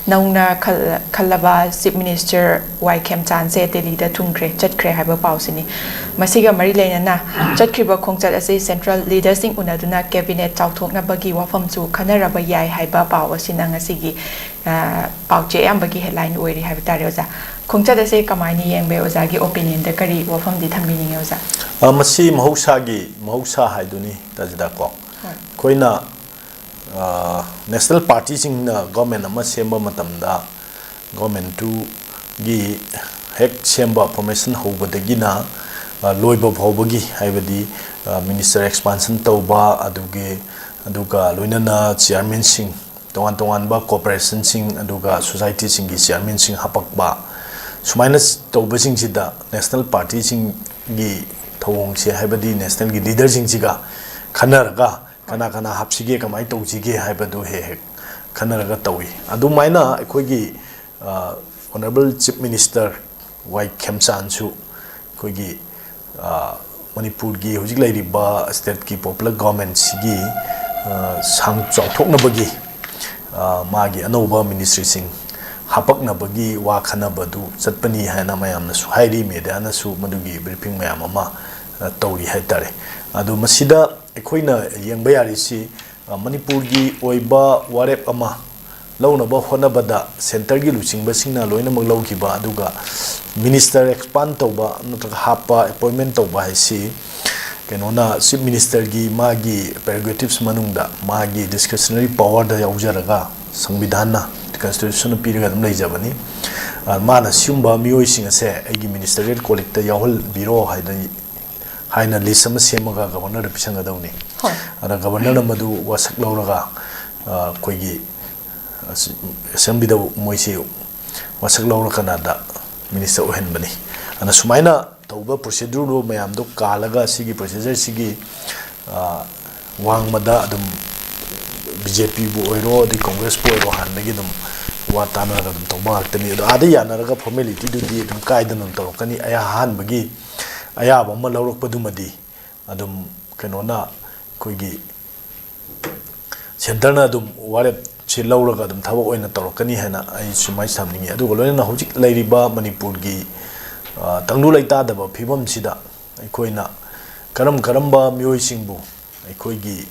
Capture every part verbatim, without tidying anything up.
ꯅꯧꯅ ꯈꯜ-, ꯈꯜꯂꯕ Chief Minister ꯋꯥꯏ ꯈꯦꯝꯆꯥꯟꯁꯦ ꯗꯦꯜꯂꯤꯗ ꯊꯨꯡꯈ꯭ꯔꯦ, ꯆꯠꯈ꯭ꯔꯦ ꯍꯥꯏꯕ ꯄꯥꯎꯁꯤꯅꯤ꯫ ꯃꯁꯤꯒ ꯃꯔꯤ ꯂꯩꯅꯅ ꯆꯠꯈ꯭ꯔꯤꯕ ꯈꯣꯡꯆꯠ ꯑꯁꯤ central leaderꯁꯤꯡ ꯎꯅꯗꯨꯅ cabinet ꯆꯥꯎꯊꯣꯛꯅꯕꯒꯤ ꯋꯥꯐꯝꯁꯨ ꯈꯟꯅꯔꯕ ꯌꯥꯏ ꯍꯥꯏꯕ ꯄꯥꯎ ꯑꯁꯤꯅ ꯉꯁꯤꯒꯤ, ꯑ, ꯄꯥꯎꯆꯦ ꯑꯌꯥꯝꯕꯒꯤ headline ꯑꯣꯏꯔꯤ ꯍꯥꯏꯕ ꯇꯥꯔꯦ, ꯑꯣꯖꯥ꯫ ꯈꯣꯡꯆꯠ ꯑꯁꯦ ꯀꯃꯥꯏꯅ ꯌꯦꯡꯕ, ꯑꯣꯖꯥꯒꯤ opinionꯗ ꯀꯔꯤ ꯋꯥꯐꯝꯗꯤ ꯊꯝꯕꯤꯅꯤꯡꯉꯤ, ꯑꯣꯖꯥ? ꯑ, ꯃꯁꯤ ꯃꯍꯧꯁꯥꯒꯤ, ꯃꯍꯧꯁꯥ ꯍꯥꯏꯗꯨꯅꯤ, ꯇꯥꯖꯤꯗꯥꯀꯣ꯫ ꯍꯣꯏ꯫ ꯑꯩꯈꯣꯏꯅ, ꯑ, national partyꯁꯤꯡꯅ government ꯑꯃ ꯁꯦꯝꯕ ꯃꯇꯝꯗ, governmentꯇꯨꯒꯤ ꯍꯦꯛ ꯁꯦꯝꯕ, formation ꯍꯧꯕꯗꯒꯤꯅ, ꯑ, ꯂꯣꯏꯕ ꯐꯥꯎꯕꯒꯤ, ꯍꯥꯏꯕꯗꯤ, ꯑ, minister expansion ꯇꯧꯕ, ꯑꯗꯨꯒꯤ, ꯑꯗꯨꯒ ꯂꯣꯏꯅꯅ chairmanꯁꯤꯡ, ꯇꯣꯉꯥꯟ ꯇꯣꯉꯥꯟꯕ corporationꯁꯤꯡ, ꯑꯗꯨꯒ societyꯁꯤꯡꯒꯤ chairmanꯁꯤꯡ ꯍꯥꯄꯛꯄ, ꯁꯨꯃꯥꯏꯅ ꯇꯧꯕꯁꯤꯡꯁꯤꯗ national partyꯁꯤꯡꯒꯤ ꯊꯧꯑꯣꯡꯁꯦ, ꯍꯥꯏꯕꯗꯤ nationalꯒꯤ leaderꯁꯤꯡꯁꯤꯒ ꯈꯟꯅꯔꯒ ꯀꯅꯥ ꯀꯅꯥ ꯍꯥꯞꯁꯤꯒꯦ, ꯀꯃꯥꯏꯅ ꯇꯧꯁꯤꯒꯦ ꯍꯥꯏꯕꯗꯨ ꯍꯦꯛ ꯍꯦꯛ ꯈꯟꯅꯔꯒ ꯇꯧꯏ꯫ ꯑꯗꯨꯃꯥꯏꯅ ꯑꯩꯈꯣꯏꯒꯤ, ꯑ, Honourable Chief Minister ꯋꯥꯏ ꯈꯦꯝꯆꯥꯟꯁꯨ ꯑꯩꯈꯣꯏꯒꯤ, ꯑ, ꯃꯅꯤꯄꯨꯔꯒꯤ ꯍꯧꯖꯤꯛ ꯂꯩꯔꯤꯕ stateꯀꯤ popular governmentꯁꯤꯒꯤ, ꯑ, ꯁꯥꯡ ꯆꯥꯎꯊꯣꯛꯅꯕꯒꯤ, ꯑ, ꯃꯥꯒꯤ ꯑꯅꯧꯕ ministryꯁꯤꯡ ꯍꯥꯄꯛꯅꯕꯒꯤ ꯋꯥ ꯈꯟꯅꯕꯗꯨ ꯆꯠꯄꯅꯤ ꯍꯥꯏꯅ ꯃꯌꯥꯝꯅꯁꯨ ꯍꯥꯏꯔꯤ, mediaꯅꯁꯨ ꯃꯗꯨꯒꯤ briefing ꯃꯌꯥꯝ ꯑꯃ, ꯑ, ꯇꯧꯔꯤ ꯍꯥꯏꯇꯥꯔꯦ꯫ ꯑꯗꯨ ꯃꯁꯤꯗ ꯑꯩꯈꯣꯏꯅ ꯌꯦꯡꯕ ꯌꯥꯔꯤꯁꯤ, ꯑ, ꯃꯅꯤꯄꯨꯔꯒꯤ ꯑꯣꯏꯕ ꯋꯥꯔꯦꯞ ꯑꯃ ꯂꯧꯅꯕ ꯍꯣꯠꯅꯕꯗ centreꯒꯤ ꯂꯨꯆꯤꯡꯕꯁꯤꯡꯅ ꯂꯣꯏꯅꯃꯛ ꯂꯧꯈꯤꯕ, ꯑꯗꯨꯒ minister expand ꯇꯧꯕ ꯅꯠꯇ꯭ꯔꯒ ꯍꯥꯞꯄ, appointment ꯇꯧꯕ ꯍꯥꯏꯁꯤ ꯀꯩꯅꯣꯅ, Chief Ministerꯒꯤ ꯃꯥꯒꯤ prerogatives ꯃꯅꯨꯡꯗ ꯃꯥꯒꯤ discretionary powerꯗ ꯌꯥꯎꯖꯔꯒ, ꯁꯪꯕꯤꯙꯥꯟꯅ, constitutionꯅ ꯄꯤꯔꯒ ꯑꯗꯨꯝ ꯂꯩꯖꯕꯅꯤ꯫ ꯑ, ꯃꯥꯅ ꯁꯤꯒꯨꯝꯕ ꯃꯤꯑꯣꯏꯁꯤꯡ ꯑꯁꯦ ꯑꯩꯒꯤ ministerial colleagueꯇ ꯌꯥꯎꯍꯟꯕꯤꯔꯣ ꯍꯥꯏꯗꯅ, ꯍꯥꯏꯅ list ꯑꯃ ꯁꯦꯝꯃꯒ governorꯗ ꯄꯤꯁꯟꯒꯗꯧꯅꯤ꯫ ꯍꯣꯏ꯫ ꯑꯗ governorꯅ ꯃꯗꯨ ꯋꯥꯁꯛ ꯂꯧꯔꯒ, ꯑ, ꯑꯩꯈꯣꯏꯒꯤ, ꯑ, assemblyꯗ ꯃꯣꯏꯁꯤ ꯋꯥꯁꯛ ꯂꯧꯔ ꯀꯅꯥꯗ minister ꯑꯣꯏꯍꯟꯕꯅꯤ꯫ ꯑꯗꯨꯅ ꯁꯨꯃꯥꯏꯅ ꯇꯧꯕ procedure ꯃꯌꯥꯝꯗꯣ ꯀꯥꯜꯂꯒ ꯁꯤꯒꯤ procedureꯁꯤꯒꯤ, ꯑ, ꯋꯥꯡꯃꯗ ꯑꯗꯨꯝ BJPꯕꯨ ꯑꯣꯏꯔꯣ, ꯑꯗꯩ Congressꯄꯨ ꯑꯣꯏꯔꯣ, ꯍꯥꯟꯅꯗꯒꯤ ꯑꯗꯨꯝ ꯋꯥ ꯇꯥꯅꯔꯒ ꯑꯗꯨꯝ ꯇꯧꯕ ꯉꯥꯛꯇꯅꯤ꯫ ꯑꯗꯣ ꯑꯥꯗ ꯌꯥꯅꯔꯒ formalityꯗꯨꯗꯤ ꯑꯗꯨꯝ ꯀꯥꯏꯗꯅ ꯑꯗꯨꯝ ꯇꯧꯔꯛꯀꯅꯤ꯫ ꯑꯩ ꯑꯍꯥꯟꯕꯒꯤ ꯑꯌꯥꯕ ꯑꯃ ꯂꯧꯔꯛꯄꯗꯨꯃꯗꯤ ꯑꯗꯨꯝ ꯀꯩꯅꯣꯅ, ꯑꯩꯈꯣꯏꯒꯤ centreꯅ ꯑꯗꯨꯝ ꯋꯥꯔꯦꯞꯁꯦ ꯁꯤ ꯂꯧꯔꯒ ꯑꯗꯨꯝ ꯊꯕꯛ ꯑꯣꯏꯅ ꯇꯧꯔꯛꯀꯅꯤ ꯍꯥꯏꯅ ꯑꯩ ꯁꯨꯃꯥꯏꯅ ꯊꯝꯅꯤꯡꯉꯤ꯫ ꯑꯗꯨꯒ ꯂꯣꯏꯅꯅ ꯍꯧꯖꯤꯛ ꯂꯩꯔꯤꯕ ꯃꯅꯤꯄꯨꯔꯒꯤ, ꯑ, ꯇꯪꯗꯨ ꯂꯩꯇꯥꯗꯕ ꯐꯤꯕꯝꯁꯤꯗ ꯑꯩꯈꯣꯏꯅ ꯀꯔꯝ ꯀꯔꯝꯕ ꯃꯤꯑꯣꯏꯁꯤꯡꯕꯨ ꯑꯩꯈꯣꯏꯒꯤ,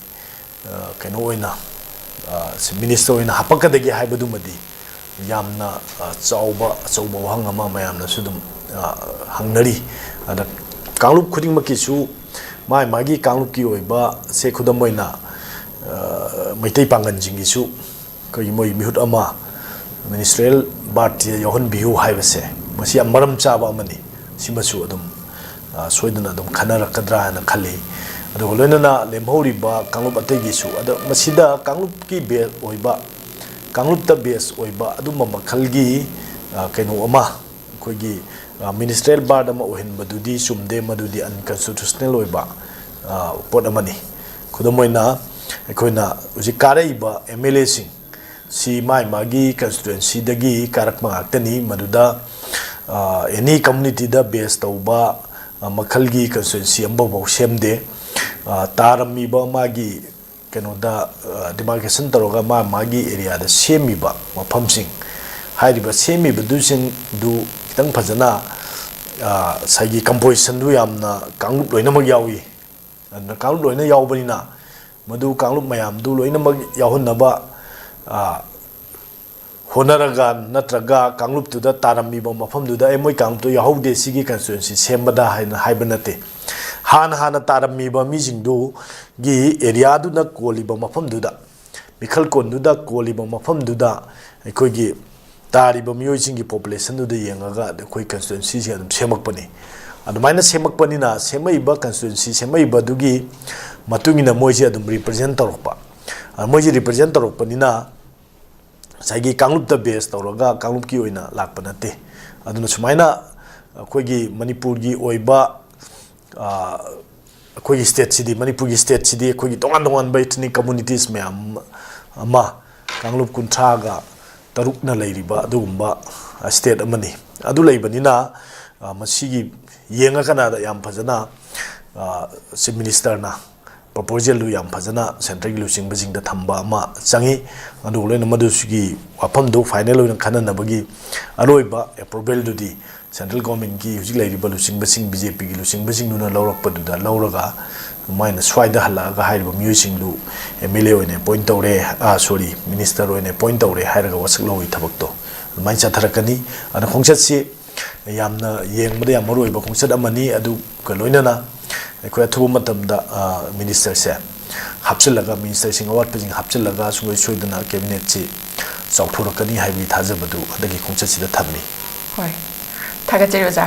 ꯑ, ꯀꯩꯅꯣ ꯑꯣꯏꯅ, ꯑ, ꯁꯤ ꯃꯤꯅꯤꯁꯇꯔ ꯑꯣꯏꯅ ꯍꯥꯞꯄꯛꯀꯗꯒꯦ ꯍꯥꯏꯕꯗꯨꯃꯗꯤ ꯌꯥꯝꯅ, ꯑ, ꯆꯥꯎꯕ, ꯑꯆꯧꯕ ꯋꯥꯍꯪ ꯑꯃ ꯃꯌꯥꯝꯅꯁꯨ ꯑꯗꯨꯝ, ꯑ, ꯍꯪꯅꯔꯤ꯫ ꯑꯗ ꯀꯥꯡꯂꯨꯞ ꯈꯨꯗꯤꯡꯃꯛꯀꯤꯁꯨ ꯃꯥꯒꯤ ꯃꯥꯒꯤ ꯀꯥꯡꯂꯨꯞꯀꯤ ꯑꯣꯏꯕ, ꯁꯦ ꯈꯨꯗꯝ ꯑꯣꯏꯅ, ꯑ, ꯃꯩꯇꯩ ꯄꯥꯡꯒꯟꯁꯤꯡꯒꯤꯁꯨ ꯑꯩꯈꯣꯏꯒꯤ ꯃꯣꯏ ꯃꯤꯍꯨꯠ ꯑꯃ ꯃꯤꯅꯤꯁꯇ꯭ꯔꯤꯌꯦꯜ ꯕꯥꯔꯠꯇ ꯌꯥꯎꯍꯟꯕꯤꯌꯨ ꯍꯥꯏꯕꯁꯦ, ꯃꯁꯤ ꯌꯥꯝ ꯃꯔꯝ ꯆꯥꯕ ꯑꯃꯅꯤ꯫ ꯁꯤꯃꯁꯨ ꯑꯗꯨꯝ, ꯑ, ꯁꯣꯏꯗꯅ ꯑꯗꯨꯝ ꯈꯟꯅꯔꯛꯀꯗ꯭ꯔꯥ ꯍꯥꯏꯅ ꯈꯜꯂꯤ꯫ ꯑꯗꯨꯒ ꯂꯣꯏꯅꯅ ꯂꯦꯝꯍꯧꯔꯤꯕ ꯀꯥꯡꯂꯨꯞ ꯑꯇꯩꯒꯤꯁꯨ, ꯑꯗꯣ ꯃꯁꯤꯗ ꯀꯥꯡꯂꯨꯞꯀꯤ ꯕꯦ-, ꯑꯣꯏꯕ, ꯀꯥꯡꯂꯨꯞꯇ ꯕꯦꯁ ꯑꯣꯏꯕ ꯑꯗꯨꯝꯕ ꯃꯈꯜꯒꯤ, ꯑ, ꯀꯩꯅꯣ ꯑꯃ, ꯑꯩꯈꯣꯏꯒꯤ, ꯑ, ꯃꯤꯅꯤꯁꯇ꯭ꯔꯤꯌꯦꯜ ꯕꯥꯔꯠ ꯑꯃ ꯑꯣꯏꯍꯟꯕꯗꯨꯗꯤ ꯆꯨꯝꯗꯦ, ꯃꯗꯨꯗꯤ ꯑꯟꯀꯟꯁꯇꯤꯇ꯭ꯌꯨꯁꯅꯦꯜ ꯑꯣꯏꯕ, ꯑ, ꯄꯣꯠ ꯑꯃꯅꯤ꯫ ꯈꯨꯗꯝ ꯑꯣꯏꯅ, ꯑꯩꯈꯣꯏꯅ ꯍꯧꯖꯤꯛ ꯀꯥꯔꯛꯏꯕ ꯑꯦꯝ ꯑꯦꯜ ꯑꯦꯁꯤꯡ ꯁꯤ ꯃꯥꯒꯤ ꯃꯥꯒꯤ ꯀꯟꯁꯇꯤꯇ꯭ꯋꯦꯟꯁꯤꯗꯒꯤ ꯀꯥꯔꯛꯄ ꯉꯥꯛꯇꯅꯤ꯫ ꯃꯗꯨꯗ, ꯑ, ꯑꯦꯅꯤ ꯀꯝꯃꯨꯅꯤꯇꯤꯗ ꯕꯦꯁ ꯇꯧꯕ, ꯑ, ꯃꯈꯜꯒꯤ ꯀꯟꯁꯇꯤꯇ꯭ꯋꯦꯟꯁꯤ ꯑꯃꯐꯥꯎ ꯁꯦꯝꯗꯦ꯫ ꯑ, ꯇꯥꯔꯝꯃꯤꯕ ꯃꯥꯒꯤ ꯀꯩꯅꯣꯗ, ꯑ, ꯗꯤꯃꯥꯔꯀꯦꯁꯟ ꯇꯧꯔꯒ ꯃꯥ ꯃꯥꯒꯤ ꯑꯦꯔꯤꯌꯥꯗ ꯁꯦꯝꯃꯤꯕ ꯃꯐꯝꯁꯤꯡ, ꯍꯥꯏꯔꯤꯕ ꯁꯦꯝꯃꯤꯕꯗꯨꯁꯤꯡꯗꯨ ꯈꯤꯇꯪ ꯐꯖꯅ, ꯑ, ꯉꯁꯥꯏꯒꯤ ꯀꯝꯄꯣꯖꯤꯁꯟꯗꯨ ꯌꯥꯝꯅ ꯀꯥꯡꯂꯨꯞ ꯂꯣꯏꯅꯃꯛ ꯌꯥꯎꯏ꯫ ꯑꯗꯨꯅ ꯀꯥꯡꯂꯨꯞ ꯂꯣꯏꯅ ꯌꯥꯎꯕꯅꯤꯅ ꯃꯗꯨ ꯀꯥꯡꯂꯨꯞ ꯃꯌꯥꯝꯗꯨ ꯂꯣꯏꯅꯃꯛ ꯌꯥꯎꯍꯟꯅꯕ, ꯑ, ꯍꯣꯠꯅꯔꯒ ꯅꯠꯇ꯭ꯔꯒ ꯀꯥꯡꯂꯨꯞꯇꯨꯗ ꯇꯥꯔꯝꯃꯤꯕ ꯃꯐꯝꯗꯨꯗ, "ꯑꯦ, ꯃꯣꯏ ꯀꯥꯡꯂꯨꯞꯇꯨ ꯌꯥꯎꯍꯧꯗꯦ ꯁꯤꯒꯤ ꯀꯟꯁꯇꯤꯇ꯭ꯋꯦꯟꯁꯤ ꯁꯦꯝꯕꯗ" ꯍꯥꯏꯅ ꯍꯥꯏꯕ ꯅꯠꯇꯦ꯫ ꯍꯥꯟꯅ ꯍꯥꯟꯅ ꯇꯥꯔꯝꯃꯤꯕ ꯃꯤꯁꯤꯡꯗꯨꯒꯤ ꯑꯦꯔꯤꯌꯥꯗꯨꯅ ꯀꯣꯜꯂꯤꯕ ꯃꯐꯝꯗꯨꯗ, ꯃꯤꯈꯜ ꯀꯣꯟꯗꯨꯗ ꯀꯣꯜꯂꯤꯕ ꯃꯐꯝꯗꯨꯗ ꯑꯩꯈꯣꯏꯒꯤ ꯇꯥꯔꯤꯕ ꯃꯤꯑꯣꯏꯁꯤꯡꯒꯤ ꯄꯣꯄꯨꯂꯦꯁꯟꯗꯨꯗ ꯌꯦꯡꯉꯒ ꯑꯩꯈꯣꯏ ꯀꯟꯁꯇꯤꯇ꯭ꯋꯦꯟꯁꯤꯁꯦ ꯑꯗꯨꯝ ꯁꯦꯝꯃꯛꯄꯅꯤ꯫ ꯑꯗꯨꯃꯥꯏꯅ ꯁꯦꯝꯃꯛꯄꯅꯤꯅ, ꯁꯦꯝꯃꯛꯏꯕ ꯀꯟꯁꯇꯤꯇ꯭ꯋꯦꯟꯁꯤ ꯁꯦꯝꯃꯛꯏꯕꯗꯨꯒꯤ ꯃꯇꯨꯡ ꯏꯟꯅ ꯃꯣꯏꯁꯦ ꯑꯗꯨꯝ ꯔꯤꯄ꯭ꯔꯖꯦꯟ ꯇꯧꯔꯛꯄ꯫ ꯑ, ꯃꯣꯏꯁꯦ ꯔꯤꯄ꯭ꯔꯖꯦꯟ ꯇꯧꯔꯛꯄꯅꯤꯅ, ꯉꯁꯥꯏꯒꯤ ꯀꯥꯡꯂꯨꯞꯇ ꯕꯦꯁ ꯇꯧꯔꯒ ꯀꯥꯡꯂꯨꯞꯀꯤ ꯑꯣꯏꯅ ꯂꯥꯛꯄ ꯅꯠꯇꯦ꯫ ꯑꯗꯨꯅ ꯁꯨꯃꯥꯏꯅ ꯑꯩꯈꯣꯏꯒꯤ ꯃꯅꯤꯄꯨꯔꯒꯤ ꯑꯣꯏꯕ, ꯑ, ꯑꯩꯈꯣꯏꯒꯤ ꯁ꯭ꯇꯦꯠꯁꯤꯗꯤ, ꯃꯅꯤꯄꯨꯔꯒꯤ ꯁ꯭ꯇꯦꯠꯁꯤꯗꯤ ꯑꯩꯈꯣꯏꯒꯤ ꯇꯣꯉꯥꯟ ꯇꯣꯉꯥꯟꯕ ꯏꯊꯅꯤꯛ ꯀꯝꯃꯨꯅꯤꯇꯤꯁ ꯃꯌꯥꯝ ꯑꯃ, ꯀꯥꯡꯂꯨꯞ ꯀꯨꯟꯊ꯭ꯔꯥꯒ ꯇꯔꯨꯛꯅ ꯂꯩꯔꯤꯕ ꯑꯗꯨꯒꯨꯝꯕ ꯁ꯭ꯇꯦꯠ ꯑꯃꯅꯤ꯫ ꯑꯗꯨ ꯂꯩꯕꯅꯤꯅ, ꯑ, ꯃꯁꯤꯒꯤ ꯌꯦꯡꯉꯀꯥꯟꯗ ꯌꯥꯝ ꯐꯖꯅ, ꯑ, ꯆꯤꯐ ꯃꯤꯅꯤꯁꯇꯔꯅ ꯄ꯭ꯔꯣꯄꯣꯖꯦꯜꯗꯨ ꯌꯥꯝ ꯐꯖꯅ ꯁꯦꯟꯇ꯭ꯔꯦꯜꯒꯤ ꯂꯨꯆꯤꯡꯕꯁꯤꯡꯗ ꯊꯝꯕ ꯑꯃ ꯆꯪꯉꯤ꯫ ꯑꯗꯨꯒ ꯂꯣꯏꯅ ꯃꯗꯨꯁꯤꯒꯤ ꯋꯥꯐꯝꯗꯨ ꯐꯥꯏꯅꯦꯜ ꯑꯣꯏꯅ ꯈꯟꯅꯅꯕꯒꯤ ꯑꯔꯣꯏꯕ ꯑꯦꯄ꯭ꯔꯨꯚꯦꯜꯗꯨꯗꯤ ꯁꯦꯟꯇ꯭ꯔꯦꯜ ꯒꯣꯔꯃꯦꯟꯒꯤ ꯍꯧꯖꯤꯛ ꯂꯩꯔꯤꯕ ꯂꯨꯆꯤꯡꯕꯁꯤꯡ, ꯕꯤ ꯖꯦ ꯄꯤꯒꯤ ꯂꯨꯆꯤꯡꯕꯁꯤꯡꯗꯨꯅ ꯂꯧꯔꯛꯄꯗꯨꯗ ꯂꯧꯔꯒ ꯑꯗꯨꯃꯥꯏꯅ ꯁ꯭ꯋꯥꯏꯗ ꯍꯜꯂꯛꯑꯒ ꯍꯥꯏꯔꯤꯕ ꯃꯤꯑꯣꯏꯁꯤꯡꯗꯨ ꯑꯦꯝ ꯑꯦꯜ ꯑꯦ ꯑꯣꯏꯅ ꯑꯦꯄꯣꯏꯟ ꯇꯧꯔꯦ, ꯁꯣꯔꯤ, ꯃꯤꯅꯤꯁꯇꯔ ꯑꯣꯏꯅ ꯑꯦꯄꯣꯏꯟ ꯇꯧꯔꯦ ꯍꯥꯏꯔꯒ ꯋꯥꯁꯛ ꯂꯧꯕꯒꯤ ꯊꯕꯛꯇꯣ ꯑꯗꯨꯃꯥꯏꯅ ꯆꯠꯊꯔꯛꯀꯅꯤ꯫ ꯑꯗꯨꯅ ꯈꯣꯡꯆꯠꯁꯤ ꯌꯥꯝꯅ ꯌꯦꯡꯕꯗ ꯌꯥꯝ ꯃꯔꯨ ꯑꯣꯏꯕ ꯈꯣꯡꯆꯠ ꯑꯃꯅꯤ꯫ ꯑꯗꯨꯒ ꯂꯣꯏꯅꯅ ꯑꯩꯈꯣꯏ ꯑꯊꯨꯕ ꯃꯇꯝꯗ ꯃꯤꯅꯤꯁꯇꯔꯁꯦ ꯍꯥꯞꯆꯤꯜꯂꯒ, ꯃꯤꯅꯤꯁꯇꯔꯁꯤꯡ ꯑꯋꯥꯠꯄꯁꯤꯡ ꯍꯥꯞꯆꯤꯜꯂꯒ ꯁꯨꯡꯁꯣꯏ ꯁꯣꯏꯗꯅ ꯀꯦꯕꯤꯅꯦꯠꯁꯤ ꯆꯥꯎꯊꯣꯔꯛꯀꯅꯤ ꯍꯥꯏꯕꯒꯤ ꯊꯥꯖꯕꯗꯨ ꯍꯟꯗꯛꯀꯤ ꯈꯣꯡꯆꯠꯁꯤꯗ ꯊꯝꯃꯤ꯫ ꯍꯣꯏ, ꯊꯥꯒꯠꯆꯔꯤ ꯑꯣꯖꯥ꯫